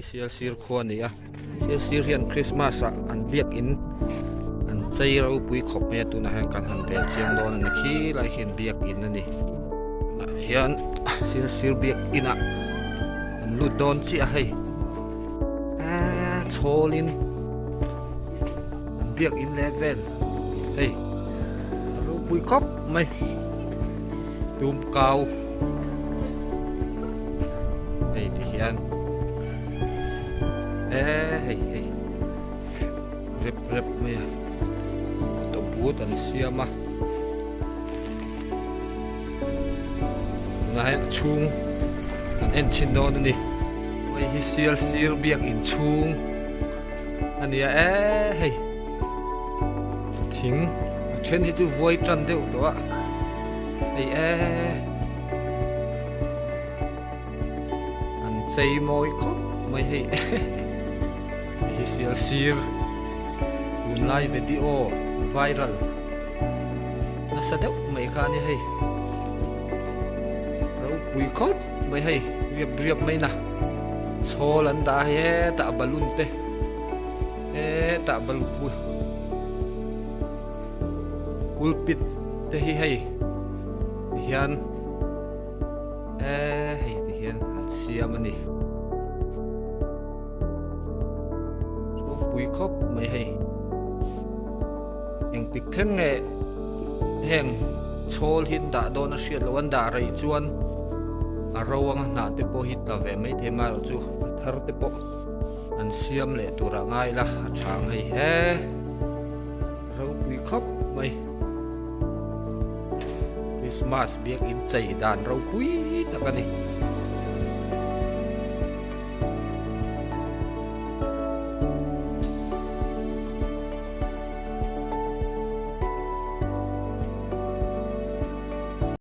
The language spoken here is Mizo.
Hei Sialsir khua a ni a, Sialsir hian Christmas ah an biakin an chei ropui khawp mai a tunah hian kan han bel chiang dawn a ni khilai khian biakin a ni tunah hian Sialsir biakin ah an lut dawn chiah a hei eee chhawlin an biakin leh vel hei a ropui khawp mai tumkau. Hei ti hian eh hei hei rep rep mai a auto but an siam a tunah hian a chhung an en chhin dawn a ni hei hi sial sir biak inchhung a nia eh hei thing a then hi chu vuai tan deuh tawh a hei eh an chei mawi khawp mai hei hei hi sial sir tunlai video viral nasa deuh mai kha a ni hei ropui khawp mai hei riap riap mai na chhawl an dah a hei hetah balloon te hetah balloon pulpit te hi hei ti hian eh hei ti hian an siam a ni ropui khawp mai hei engtik thleng nge heng chhawl hi an dah dawn a hriat loh an dah rei chuan a ro anga hnah te pawh hi tla ve maithei amaherawhchu a thar te pawh an siam leh tur ah ngai ila a chhang hei he ropui khawp mai Christmas biakin chei dan ropui tak a ni.